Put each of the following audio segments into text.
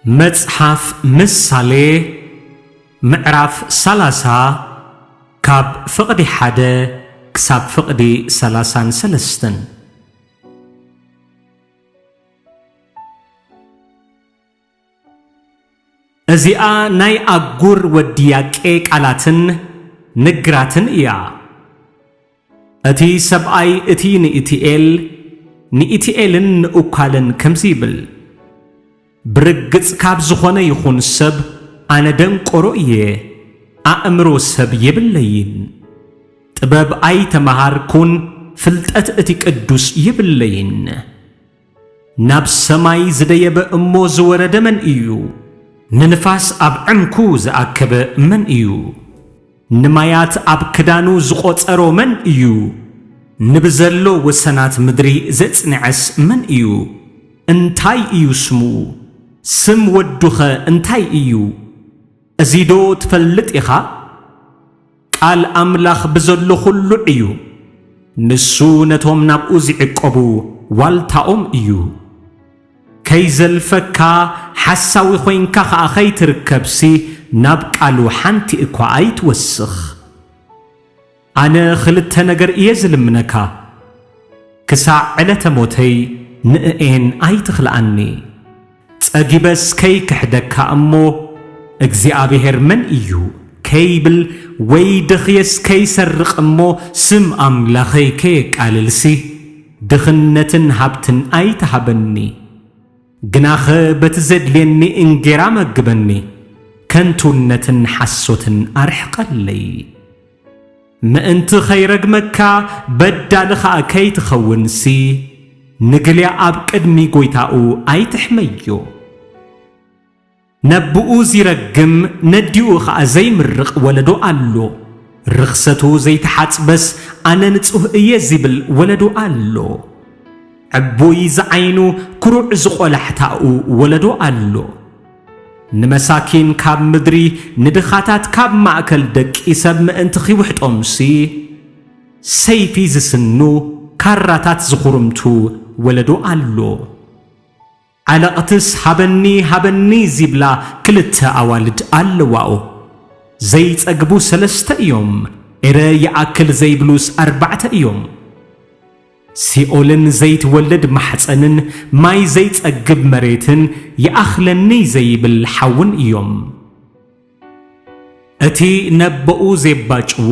መጽሓፍ ምሳሌ ምዕራፍ ሰላሳ ካብ ፍቕዲ ሓደ ክሳብ ፍቕዲ ሰላሳን ሰለስተን። እዚኣ ናይ ኣጉር ወዲ ያቄ ቃላትን ንግራትን እያ። እቲ ሰብኣይ እቲ ንኢቲኤል፣ ንኢቲኤልን ንኡካልን ከምዚ ይብል፣ ብርግጽ ካብ ዝኾነ ይኹን ሰብ ኣነ ደንቆሮ እየ፣ ኣእምሮ ሰብ የብለይን። ጥበብ ኣይተመሃርኩን፣ ፍልጠት እቲ ቅዱስ የብለይን። ናብ ሰማይ ዝደየበ እሞ ዝወረደ መን እዩ? ንንፋስ ኣብ ዕምኩ ዝኣከበ መን እዩ? ንማያት ኣብ ክዳኑ ዝቖጸሮ መን እዩ? ንብዘሎ ወሰናት ምድሪ ዘጽንዐስ መን እዩ? እንታይ እዩ ስሙ? ስም ወዱኸ እንታይ እዩ? እዚዶ ትፈልጥ ኢኻ? ቃል ኣምላኽ ብዘሎ ኹሉ እዩ። ንሱ ነቶም ናብኡ ዝዕቀቡ ዋልታኦም እዩ። ከይዘልፈካ፣ ሓሳዊ ኾይንካ ኸኣ ኸይትርከብሲ፣ ናብ ቃሉ ሓንቲ እኳ ኣይትወስኽ። ኣነ ኽልተ ነገር እየ ዝልምነካ፣ ክሳዕ ዕለተ ሞተይ ንእኤን ኣይትኽልኣኒ። ጸጊበስ ከይክሕደካ እሞ፣ እግዚኣብሔር መን እዩ ከይብል፣ ወይ ደኽየስ ከይሰርቕ እሞ፣ ስም ኣምላኸይ ከየቃልልሲ፣ ድኽነትን ሃብትን ኣይትሃበኒ። ግናኸ በቲ ዘድልየኒ እንጌራ መግበኒ፣ ከንቱነትን ሓሶትን ኣርሕቐለይ። ምእንቲ ኸይረግመካ፣ በዳሊ ኸኣ ከይትኸውንሲ፣ ንግልያ ኣብ ቅድሚ ጐይታኡ ኣይትሕመዮ። ነብኡ ዚረግም፣ ነዲኡ ኸኣ ዘይምርቕ ወለዶ ኣሎ። ርኽሰቱ ዘይተሓጽበስ፣ ኣነ ንጹህ እየ ዚብል ወለዶ ኣሎ። ዕቡይ ዝዓይኑ፣ ኩሩዕ ዝቖላሕታኡ ወለዶ ኣሎ። ንመሳኪን ካብ ምድሪ፣ ንድኻታት ካብ ማእከል ደቂ ሰብ ምእንቲ ኺውሕጦምሲ፣ ሰይፊ ዝስኑ፣ ካራታት ዝኹርምቱ ወለዶ ኣሎ። ዓለቕትስ ሃበኒ፣ ሃበኒ ዚብላ ክልተ ኣዋልድ ኣለዋኦ። ዘይጸግቡ ሰለስተ እዮም፣ ኤረ ይኣክል ዘይብሉስ ኣርባዕተ እዮም። ሲኦልን ዘይትወልድ ማሕጸንን ማይ ዘይጸግብ መሬትን ይኣኽለኒ ዘይብል ሓውን እዮም። እቲ ነቦኡ ዜባጭዎ፣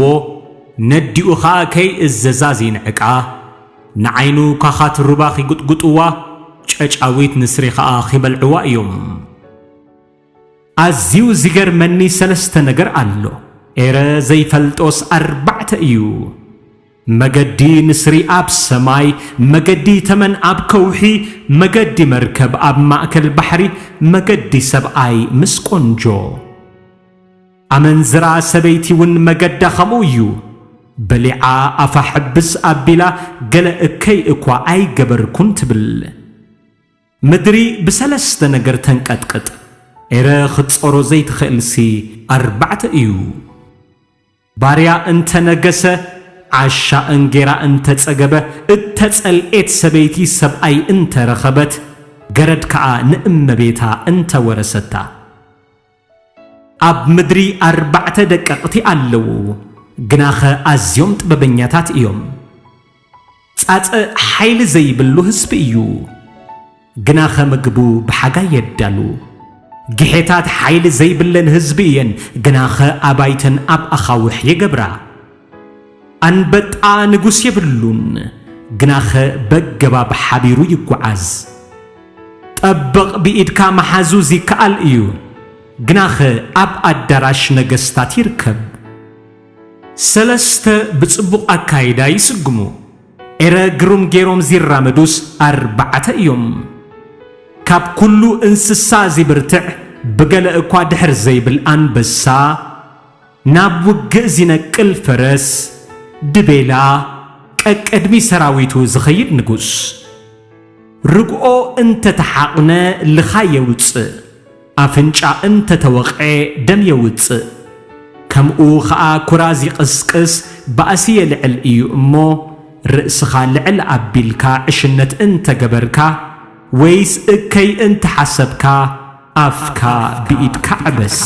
ነዲኡ ኸኣ ከይእዘዛ ዚንዕቃ፣ ንዓይኑ ካኻት ሩባ ኺጉጥጉጥዋ፣ ጨጫዊት ንስሪ ኸኣ ኺበልዕዋ እዮም። ኣዝዩ ዚገርመኒ ሰለስተ ነገር ኣሎ፣ ኤረ ዘይፈልጦስ ኣርባዕተ እዩ። መገዲ ንስሪ ኣብ ሰማይ፣ መገዲ ተመን ኣብ ከውሒ፣ መገዲ መርከብ ኣብ ማእከል ባሕሪ፣ መገዲ ሰብኣይ ምስ ቆንጆ። ኣመንዝራ ሰበይቲ እውን መገዳ ኸምኡ እዩ። በሊዓ ኣፋ ሕብስ ኣቢላ፣ ገለ እከይ እኳ ኣይገበርኩን ትብል። ምድሪ ብሰለስተ ነገር ተንቀጥቅጥ፣ ኤረ ኽትጾሮ ዘይትኽእልሲ ኣርባዕተ እዩ። ባርያ እንተ ነገሰ፣ ዓሻ እንጌራ እንተ ጸገበ፣ እተጸልኤት ሰበይቲ ሰብኣይ እንተ ረኸበት፣ ገረድ ከኣ ንእመቤታ እንተ ወረሰታ። ኣብ ምድሪ ኣርባዕተ ደቀቕቲ ኣለዉ፣ ግናኸ ኣዝዮም ጥበበኛታት እዮም። ጻጸ ሓይሊ ዘይብሉ ህዝቢ እዩ፣ ግናኸ ምግቡ ብሓጋይ የዳሉ። ግሔታት ሓይሊ ዘይብለን ህዝቢ እየን፣ ግናኸ ኣባይተን ኣብ ኣኻውሕ የገብራ። ኣንበጣ ንጉስ የብሉን፣ ግናኸ በገባብ ሓቢሩ ይጓዓዝ። ጠበቕ ብኢድካ ምሓዙ ዚከኣል እዩ፣ ግናኸ ኣብ ኣዳራሽ ነገስታት ይርከብ። ሰለስተ ብጽቡቕ ኣካይዳ ይስጉሙ፣ ኤረ ግሩም ጌሮም ዚራመዱስ ኣርባዕተ እዮም። ካብ ኩሉ እንስሳ ዚብርትዕ፣ ብገለ እኳ ድሕር ዘይብል ኣንበሳ፣ ናብ ውግእ ዚነቅል ፈረስ፣ ድቤላ፣ ቀቅድሚ ሰራዊቱ ዝኸይድ ንጉስ። ርግኦ እንተ ተሓቕነ ልኻ የውጽእ፣ ኣፍንጫ እንተ ተወቕዐ ደም የውጽእ። ከምኡ ኸኣ ኩራ ዚቕስቅስ ባእሲ የልዕል እዩ እሞ፣ ርእስኻ ልዕል ኣቢልካ ዕሽነት እንተ ገበርካ፣ ወይስ እከይ እንተ ሓሰብካ፣ ኣፍካ ብኢድካ ዕበስ።